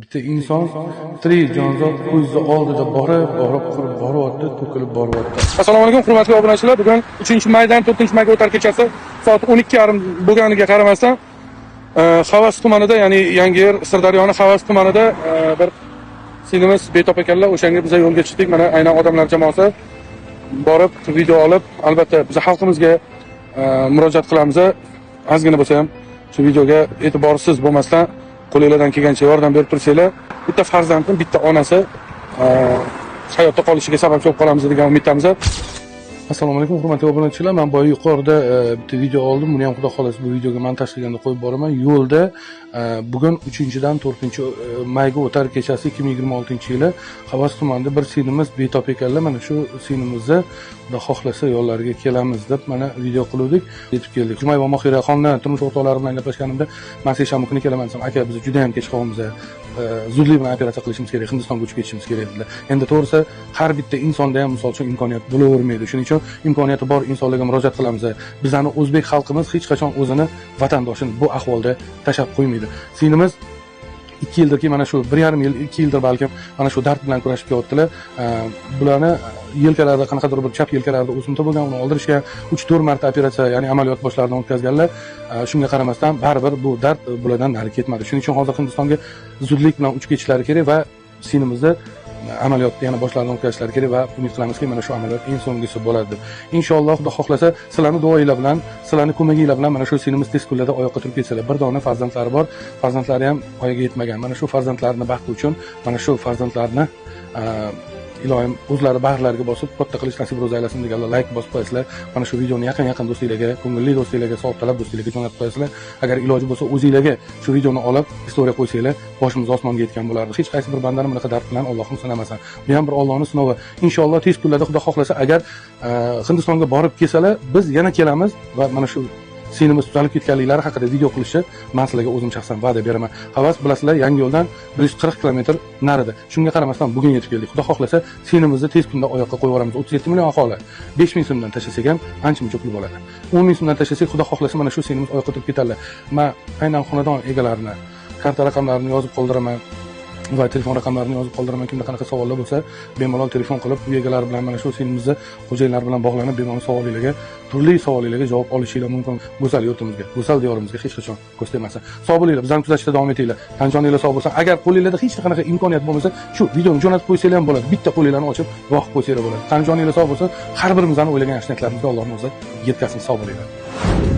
Bitta inson, tirik jonzot ko'zni oldida borib, borib, qurib boryapti, to'kilib boryapti. Assalomu alaykum, hurmatli obunachilar. Bugun 3-maydan 4-mayga o'tar kechasi soat 12:30 bo'lganiga qaramasdan, Xavas tumanida, ya'ni Yangiyer Sirdaryoni Xavas tumanida bir singlimiz betob ekanlar. O'shanga biz yo'lga chiqdik. Mana aynan odamlar jamoasi borib video olib, albatta biz xalqimizga murojaat qilamiz. Ozgina bo'lsa ham shu videoga e'tiborsiz bo'lmasdan qo'linglardan kelgancha yordam berib tursanglar, bitta farzandni bitta onasi hayotda qolishiga sababchi bo'lib qolamiz degan umiddamiz. Assalomu alaykum, hurmatli obunachilar. Men boya yuqorida bitta video oldim. Buni ham, xudo xohlasa, bu videoga montaj qilganda qo'yib boraman. Yo'lda bugun 3-dan 4 mayga o'tar kechasi 2026-yili Xavas tumanida bir singlimiz betob ekanlar. Mana shu singlimizni, xudo xohlasa, yo'llariga kelamiz deb mana video qiluvdik. Yetib keldik. Jumayeva Mohiraxonni turmush o'rtoqlari bilan gaplashganimda, men seshanba kuni kelaman desam, aka, biz juda ham kech qolyapmiz. Zudlik bilan operatsiya qilishimiz kerak, Hindistonga uchib ketishimiz kerak dedilar. Endi to'g'risi, har bitta insonda ham, misol uchun, imkoniyat bo'lavermaydi. Shuning uchun imkoniyati bor insonlarga murojaat qilamiz. Bizani o'zbek xalqimiz hech qachon o'zini vatandoshini bu ahvolda tashlab qo'ymaydi. Singlimiz 2 yildirki, mana shu 1,5 yil, 2 yildir balkim, mana shu dard bilan kurashib kelyaptilar. Bularni yelkalarida qanaqadir bir chap yelkalarida o'simta bo'lgan, uni oldirishgan, 3-4 marta operatsiya, ya'ni amaliyot boshlaridan o'tkazganlar. Shunga qaramasdan baribir bu dard bulardan nari ketmadi. Shuning uchun hozir Hindistonga zudlik bilan uchib ketishlari kerak va singlimizni amaliyotni yana boshlaridan o'tkazishlari kerak va umid qilamizki, mana shu amaliyot eng so'nggisi bo'ladi deb. Inshaalloh, xudo xohlasa, sizlarni duoinglar bilan, sizlarni ko'maginglar bilan mana shu singlimiz tez kunlarda oyoqqa turib ketsalar. Bir dona farzandlari bor, farzandlari ham voyaga yetmagan. Mana shu farzandlarini baxti uchun, mana shu farzandlarini iloyim o'zlari bag'rlariga bosib katta qilish nasib ro'za aylasin deganlar layk bosib qo'yasizlar. Mana shu videoni yaqin yaqin do'stlarga, ko'ngilli do'stlarga, savobtalab do'stlarga jo'natib qo'yasizlar. Agar iloji bo'lsa, o'zinglarga shu videoni olib istoriya qo'ysanglar, boshimiz osmonga yetgan bo'lardi. Hech qaysi bir bandani bunaqa dard bilan Allohim sinamasin. Bu ham bir Ollohni sinovi. Inshaalloh, tez kunlarda, xudo xohlasa, agar Hindistonga borib kelsalar, biz yana kelamiz va mana shu singlimiz tuzalib ketganliklari haqida video qilishni man sizlarga o'zim shaxsan va'da beraman. Xavas, bilasizlar, Yangiyo'ldan 140 kilometr narida. Shunga qaramasdan bugun yetib keldik. Xudo xohlasa, singlimizni tez kunda oyoqqa qo'yib yuboramiz. 37 million aholi 5 ming so'mdan tashlasak ham ancha muncha pul bo'ladi. 10 ming so'mdan tashlasak, xudo xohlasa, mana shu singlimiz oyoqqa turib ketadilar. Man aynan xonadon egalarini karta raqamlarini yozib qoldiraman va telefon raqamlarini yozib qoldiraman. Kimda qanaqa savollar bo'lsa, bemalol telefon qilib, uy egalari bilan, mana shu singlimizni xo'jayinlari bilan bog'lanib, bemalol savolinglarga, turli savolinglarga javob olishinglar mumkin. Go'zal yurtimizga, go'zal diyorimizga hech qachon ko'z tegmasin. Sog' bo'linglar, bizani kuzatishda davom etinglar. Tan joninglar sog' bo'lsin. Agar qo'linglarda hech qanaqa imkoniyat bo'lmasa, shu videoni jo'natib qo'ysanglar ham bo'ladi. Bitta qo'linglarni ochib boqib qo'ysanglar bo'ladi. Tan joninglar sog' bo'lsin. Har birimizni o'ylagan yaxshi niyatlarimizga Allohning o'zi yetkazsin. Sog' bo'linglar.